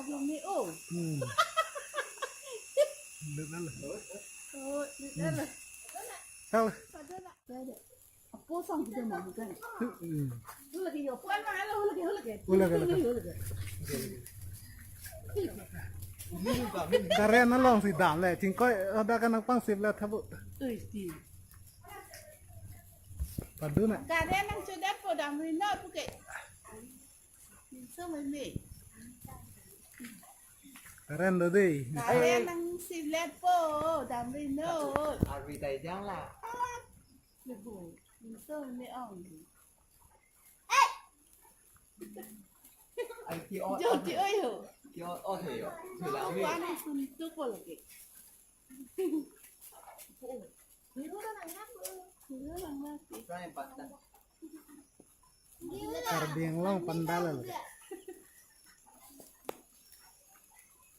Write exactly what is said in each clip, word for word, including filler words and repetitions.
Ajo me-o. Hmm. Lut na lo. Oh, lut na lo. Hal. Apo sang kita mau bukan? Hmm. Hu lake yo. Bukan mah lo, hu lake, hu lake. Hu lake, hu lake. Hu lake. Current alongsi damle, chingkoi ada kan nangpangsip le thabu. Ui, ti. Padun na. Current nangchodetpo damri non puke. Pinso meme. Current do dei. Current nangsipletpo damri non. Arvi tai jang la. Lebu. Pinso meme ong. Ai, ki-ot. Jo, ki-ot yo. Ki-ot, ot he yo. Chulang mi. Wan suntuk po lagi. Try and pass that. Karbi Anglong pandal lo.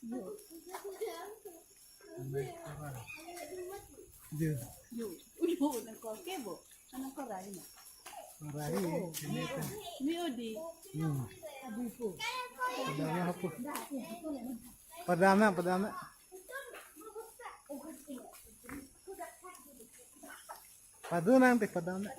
Yo. Yo. Yo. Uyo, nangkok ke bo? Nangkok rahi na. Rahi, ini kan. Ni odi. Hmm. Adi po. Padam na, hapu. Padam na, padam na. Padun nang te padam na.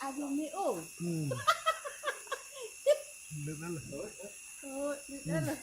Ajo me-o. Hmm. Lut na lo. Oh, lut na lo.